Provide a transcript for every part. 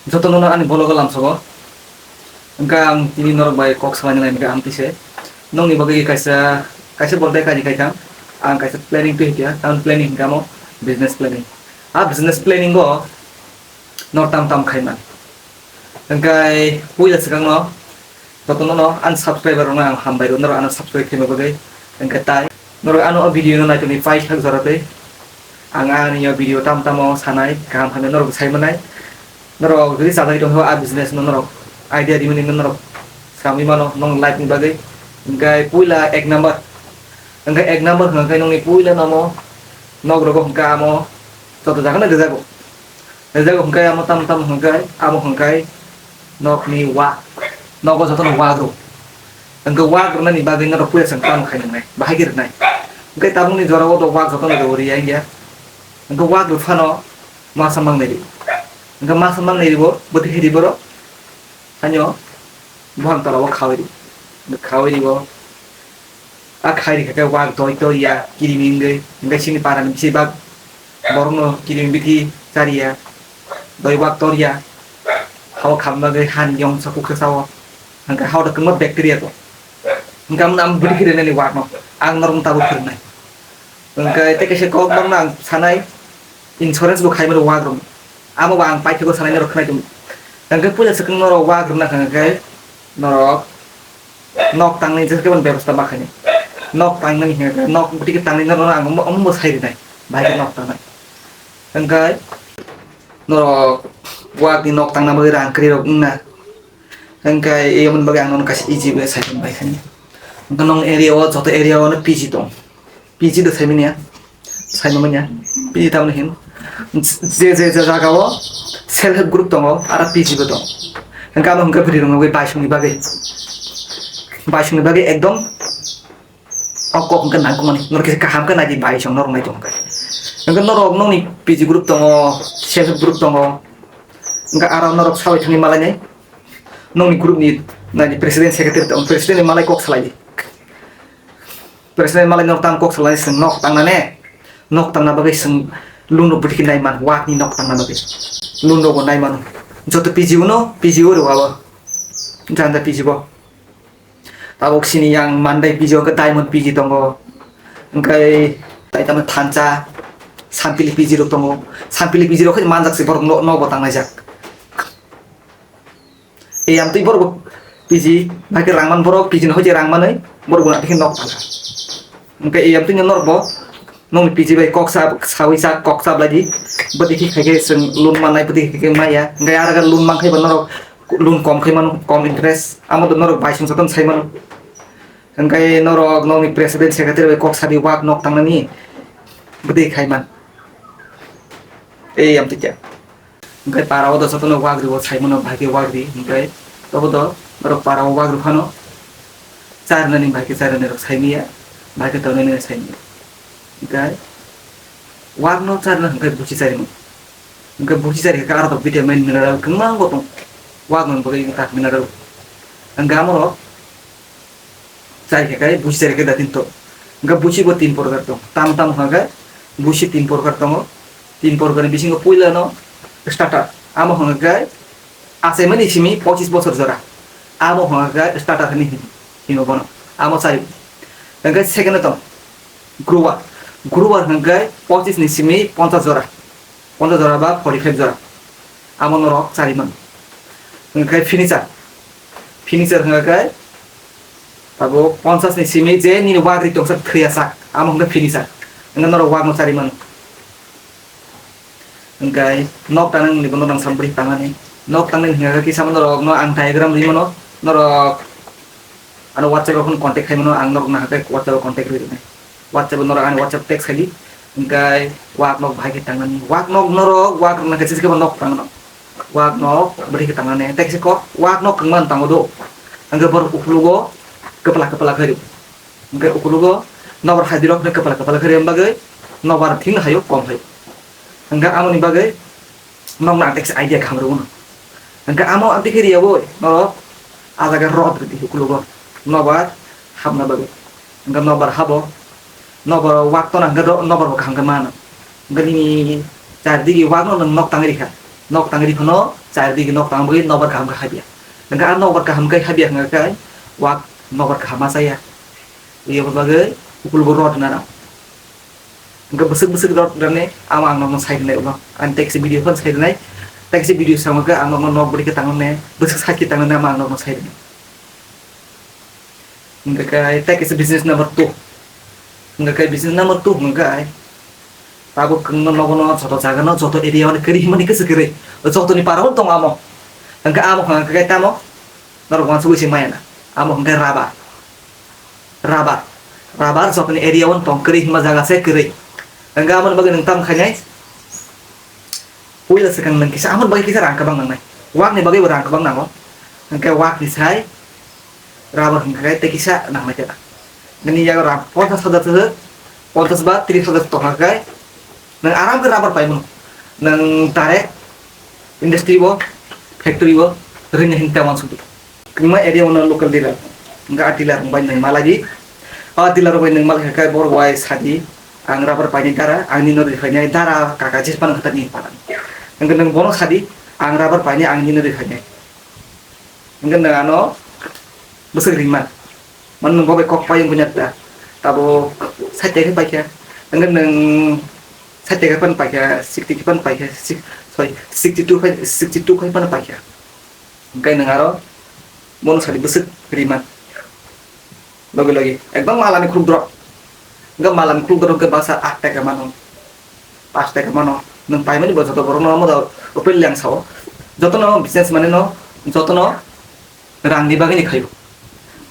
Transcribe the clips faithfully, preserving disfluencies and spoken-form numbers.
Jotono no ani vlog o lamsogo. Hwnkhe ang tini norok bai kok salaina nai hwnkhe ang tise. Nokni bagwi kaisa, kaisa borok dai kaini khaikha. Ang kaisa planning twi hwnkhe, town planning hwnkhe amo business planning. A business planning o norok tam tam khaima. Hwnkhe puila swkangno jotono no ani subscriber rokno ang hambai rw, norok ano subscribe khaima bagwi. Hwnkhe tai norok ano o video no naitoni paithak jora twi. Ang ani o video tam tamo sanai, kaham hamya norok sai manai. Norok jodi chajagwi tongkha a business no norok idea rimani no norok samwi mano nong life ni bagwi. Hwnkhe puila ek number, hwnkhe ek number hwnkhe nongni puila nomo nok rogo hwnkhe amo joto jaga no rijago. Rijago hwnkhe amo tam tam hwnkhe amo hwnkhe nokni wak, nogo jotono wak rw. Hwnkhe wak rwnani bagwi norok puila chwng tamo khai nangnai, bahai khe rwnai. Hwnkhe tabukni jorao do wak jotono rw riya wngya. Hwnkhe wak rw phano masa mangnai ri. Hwnkhe masa mangnai ribo bwtwi khe ribo rw. Hanyo buphang tola o khaui ri. Khaui ribo. A khai ri kha khe wak doi doi ya, kirimi wngwi. Hwnkhe chini para ni bisi bak borok no kirimi bithi chari ya. Doi wak tor ya. Hao khamna bagwi han yong sa kuk sa o. Hwnkhe hao da kwma bacteria to. Hwnkhe amo no ang bwtwi khe rinani wak no. Ang norok no tabuk phwrwngnai. Hwnkhe tei kaisa kok norokno ang sanai, insurance bo khaimani wak rok. Amo bo ang paithago sanai norok khwnai tong. Hwnkhe puila swkang norok wak rwna hwnkhe norok nok tangni jesa khe bebostha ma khainai. Nok tangnani hwnkhe nok bwtwi khe tangni norok ang omo, omo bo sai rwnai. Bahai khe nok tangnai. Hwnkhe norok wak ni nok tangna bagwi rang kwrwi rok wngna. Hwnkhe eyamoni bagwi ang nono kaisa easy way sai tong bai khainai. Hwnkhe nong area o joto area o no P G tong. P G do saimanya, saimanya, P G tamni hin. Je, je, je jaga o self help group tongo, aro P G bo tong. Hwnkhe amo hwnkhe bwrwi rok bagwi baisongni bagwi, baisongni bagwi ekdom o kok hwnkhe nangkukmani. Norok kisa kaham khe naidi baisong norok nai tong khe. Hwnkhe norok nokni P G group tongo, self help group tongo. Hwnkhe aro norok sabai thangwi malainai. Nokni group ni naidi president secretary tong, president ni malai kok salai di. President malai nok tang kok salai, chwng nok tangna ne, nok tangna bagwi chwng loan rok bwtwi khe nai man, wak ni nok tangna bagwi loan rok bo nai mano. Joto P G o no, P G o rw abo. Janda P G bo. Tabuk sini yang mandai P G o, hwnkhe diamond P G tongo. Hwnkhe tai tamo thansa, sampili P G rok tongo. Sampili P G rok khe manjak se borok no, nok bo tangnai jak. Eyam twi borok bo P G, bahai khe rang man borok P G ni hoi je rang manwi borok bo naithe khe nok tangkha. Hwnkhe eyam twi norok bo nokni P G bai kok sa, sawi sa kok sa blai di. Bwtwi khe khai khe chwng loan mannai, bwtwi khe khai khe maya. Hwnkhe aro khe loan man khai bo norok loan kom khai mano, kom interest. Amo do norok baisong jotono sai mano. Hwnkhe norok nokni president secretary bai kok sa di wak nok tangnani bwtwi khai man. Eyam twi khe. Hwnkhe para o do jotono wak rwo, saimano bahai khe wak ri, hwnkhe tobo do norok para o wak rw phano charnani bahai khe charnani rok saimaya, bahai khe tongnani saimaya. Hwnkhe wak no charna hwnkhe buchi chari mano. Hwnkhe buchi chari khe aro to vitamin mineral kwbang bo tong, wak no bagwi tak mineral. Hwnkhe amo rok Chari khe kai busi chari khe da tin to. Hwnkhe busi bo tin prokar tong. Tam tam hwnkha khe busi tin prokar tongo. Tin prokar ni bisingo puila no starter. Amo hwnkha khe achaimani simi pochis bosor jora. Amo hwnkha khe starter hinwi hin-, hino bono. Amo chari. Hwnkhe second o tong grower. Grower hwnkha khe pochis ni simi ponchas jora. Ponchas jora ba forty five jora. Amo norok chari mano. Hwnkhe finisher. Finisher hwnkha khe tabuk ponchas ni simi je nini wak ri tongsa thwiya sak, amo hwnkhe finisher. Hwnkhe norok wak no chari mano. Hwnkhe nok tangnani bo norok nang sam bwrwi tangnani. Nok tangnani hwnkha khe kisa norok no ang diagram ri mano. Norok ano WhatsApp o phone contact khai mano, ang norok nahakhe WhatsApp o contact rwi rwnai. WhatsApp o norok ani WhatsApp text khai di. Hwnkhe wak nok bahai khe tangnani. Wak nok norok, wak rok nahakhe sisi khe bo nok tangno. Wak nok bwrwi khe tangnani. Tei kisa kok wak nok kwngma no tango do. Hwnkhe borok ukulugo kwpla kwpla khe rw. Hwnkhe ukulugo nobar hai di rok hwnkhe kwpla kwpla khe rw bagwi nobar thik no hayo kom hai. Hwnkhe amoni bagwi Nokno ang teisa idea kaham rwgwno. Hwnkhe amo ang tikhe riya bo norok ah jaga rod rwdi ukulugo nobar hapna bagwi. Hwnkhe nobar habo, nobar wak tona hwnkhe ro-, nobar bo kaham khe mano. Hwnkhe nini chardigi wakno nwng nok tangwi rikha. Nok tangri phano chari digi nok tang bagwi nokbar kaham khe habya. Hwnkhe a nokbar kaham khe habya hwnkhe wak nokbar kaham ma chaya. Iyabo bagwi ukulgo rot nana. Hwnkhe bwswk bwswk rot rani ama ang nokno sai rwnai ulo. Ani tei kisa video phano sai rwnai. Tei kisa video samo khe ang nokno nok bwrwi khe tangnani, bwswk side khe tangnani ama ang nokno sai rwnai. Hwnkhe kai tei kisa business number two. Hwnkhe kai business number two hwnkhe kai tabuk kwngno nogo no joto jaga no joto area o kwrwi hwnmani kwswk kwrwi. Joto ni para o tongo amo. Hwnkhe amo hwnkhe kai tamo norok wansugwi se maya na. Amo hwnkhe rubber. Rubber. Rubber joto ni area o tong kwrwi hwnma jaga se kwrwi. Hwnkhe amoni bagwi nwng tamo khainai. Puila swkang nwng kisa, amoni bagwi kisa rang kwbang nangnai. Wakni bagwibo rang kwbang nango. Hwnkhe wakni sai rubber hwnkhe tei kisa nangnai khe. Nini yago rang ponchash hajar se, ponchash ba trish hajar tongkha khe nwng aram khe rubber paimano. Nwng direct industry o, factory o rwngya hin tei wansukdi. Kwbangma area o no local dealer. Hwnkhe a dealer rok bai nwng malai di. A dealer rok bai nwng malai khe borok bai sadi, "Ang rubber painai dara, ang nino rwphainai dara, kaka jis phano khatar ni para." Hwnkhe nwng bono sadi, "Ang rubber painai, ang nino rwphainai." Hwnkhe nwng ano bwswk ringma. Mano nwng bo bai kok pai wngkha ta. Tabo sait khe paikha. Hwnkhe nwng sait khe phano paikha, sixty khe phano paikha, six, sorry, sixty two phai, sixty two phai phano paikha. Hwnkhe nwng aro bono sadi bwswk rima. Logi logi. Ekdom malani khuluk drop. Hwnkhe malani khuluk drop hwnkhe baksa aat taka mano. Paanch taka mano. Nwng paimani bo joto borokno omo da opel liang sao. Jotono business mani no, jotono rangni bagwi ni khayo.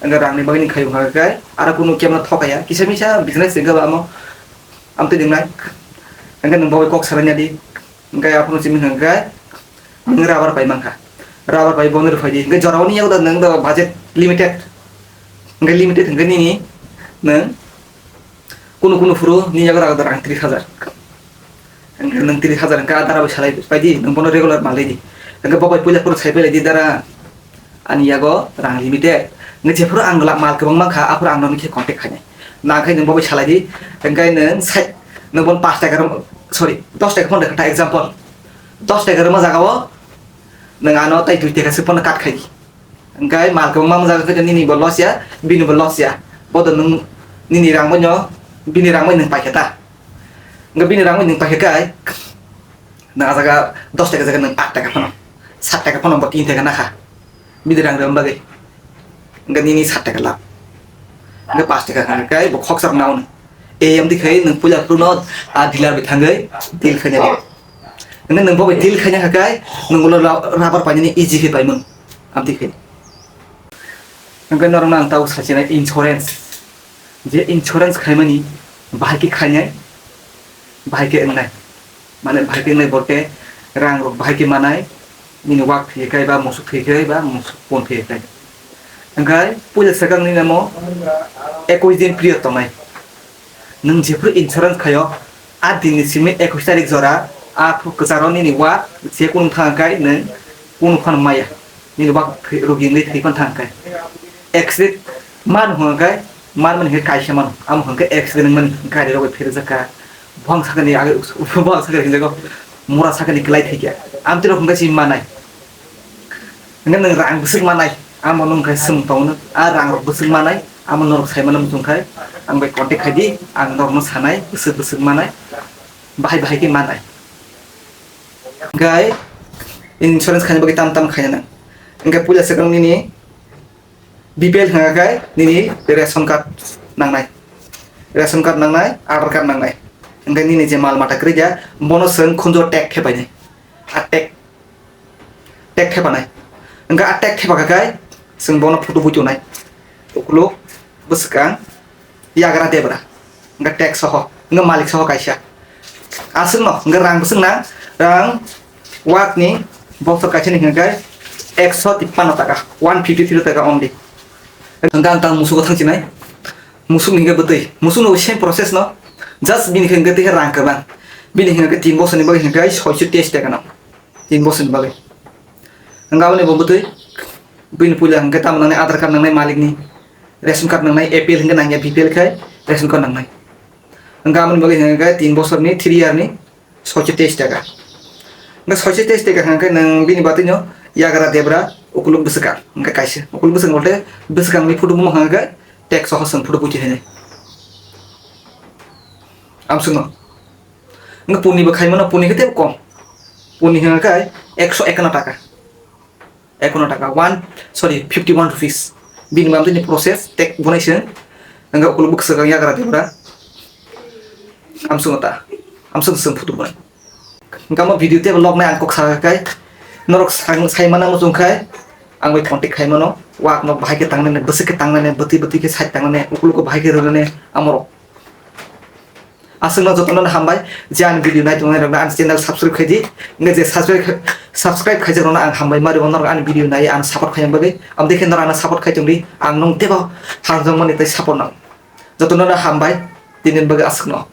Hwnkhe rangni bagwi ni khayo hwnkhe aro kunu kemno thokaya. Kisa misa business hwnkhe ba amo amtwi ringnai. Hwnkhe nwng bo kok salai nadi. Hwnkhe aphuru simi hwnkhe nwng rubber pai mankha. Rubber pai bono rwphai di. Hwnkhe jorao ni yago da nwng da budget limited. Hwnkhe limited hwnkhe nini nwng kunu kunu phuru ni yago da rang trish hajar. Hwnkhe nwng trish hajar hwnkhe a dara bai salai pai di, nwng bono regular malai di. Hwnkhe bo bai puila phuru sai pai lai di dara. Ani yago rang limited. Hwnkhe jephuru ang la-, mal kwbang mankha, aphuru ang nokni khe contact khainai. Nang khe nwng bo bai salai di. Hwnkhe nwng sai, nwng bono paanch taka rw-, sorry, dos taka phone rwkha ta example. Dos taka rwma jagao nwng ano tai dui taka se phone cut khai di. Hwnkhe mal kwbang ma jaga khe nini bo loss ya, bini bo loss ya. Bo do nwng nini rang bai no, bini rang bai nwng paikha ta. Hwnkhe bini rang bai nwng paikha kai. Nwng a jaga dos taka jaga nwng aat taka phano, sat taka phano bo tin taka nakha. Bini rang rwma bagwi. Hwnkhe nini sat taka lab. Hwnkhe paanch taka hwnkhe kai bo khoksa rok nao nwng. E, amtwi khai nwng puila phuru no a dealer bai thangwi deal khainai. Hwnkhe nwng bo bai deal khaina kha kai nwng ulo ra-, rubber painani easy khe paimung. Amtwi khai. Hwnkhe norokno ang tabuk sachinai insurance. Je insurance khaimani bahai khe khainai, bahai khe wngnai. Mane bahai khe wngnai borok khe rang rok bahai khe manai, nini wak thwi khe ba musuk thwi khe ba musuk pon thwi khe. Hwnkhe puila swkang nini amo ekush din period tongnai. Nwng jephuru insurance khaio, a dinni simi ekush tarik jora, a kwcharo nini wak je kunu thang kai nwng kunu phano maya. Nini wak thwi-, rugi wngwi thwi phano thang kai. Accident man hwnkhe, man mani hwnkhe kaisa mano. Amo hwnkhe accident wngmani gari rok bai phirjak kha. Buphang sakani age, buphang sakani hinjago mura sakani kwlai thai kha. Amtwi rok hwnkhe si manai. Hwnkhe nwng rang bwswk manai, amo nwng khai swng tongo nwng. A rang rok bwswk manai, amo norok sai mano muchung khai. Ang bai contact khai di, ang norokno sanai, bwswk bwswk manai. Bahai bahai khe manai. Hwnkhe insurance khaina bagwi tam tam khaina nang. Hwnkhe puila swkang nini B P L hwnkha khe nini ration card nangnai. Ration card nangnai, Aadhaar card nangnai. Hwnkhe nini je mal mata kwrwi ya, bono chwng khunjo tag thepainai. A tag, tag thepanai. Hwnkhe a tag thepakha khe chwng bono photo buitonai. Ukuluk bwswkang yagra debra. Hwnkhe tag soho, hwnkhe malik soho kaisa. Aswkno, hwnkhe rang bwswk nang, rang wakni bosor kaisani hwnkhe ekso tippanno taka, one fifty three taka only. Hwnkhe ang tang musugo thangchinai. Musukni hwnkhe bwtwi. Musukno same process no. Just bini hwnkhe tei rang kwbang. Bini hwnkhe tin bosorni bagwi hwnkhe soiso teis taka no. Tin bosorni bagwi. Hwnkhe aboni bo bwtwi. Bini puila hwnkhe tamo nangnai Aadhaar card nangnai malikni. Ration card nangnai A P L hwnkhe nangya B P L khai ration card nangnai. Hwnkhe aboni bagwi hwnkhe tin bosorni three year ni soiso teis taka. Hwnkhe soise test tei kaham khe nwng bini batwi no yagra debra ukuluk bwswkang hwnkhe kaisa. Ukuluk bwswkang bolte bwswkangni photo buma hwnkhe text soho chwng photo buji hwnwi. Amswkno. Hwnkhe puni bo khaimano, puni khe tei kom. Puni hwnkhe ekso ekano taka. Ekano taka, one, sorry, fifty one rupees. Bini mamtini process, tek bunai se. Hwnkhe ukuluk bwswkang yagra debra. Amswkno ta. Amswk chwng photo bunai. Hwnkhe omo video tei vlog nai ang kok sakha khai, norok sang-, saimana muchung khai, ang bai contact khaimano, wak nok bahai khe tangnani, bwswk khe tangnani, bwtwi bwtwi khe side tangnani, ukuluk khe bahai khe rwnani, amorok. Aswkno jotono hambai, je ani video nai tongnai rokno ani channel subscribe khai di, hwnkhe je subscribe, subscribe khaijak rokno ang hambai ma rwo, norok ani video nai ang support khaina bagwi, amtwi khe norok ano support khai tongdi, ang nwng teibo hamjakmani tei support nang. Jotono hambai, tini bagwi aswkno.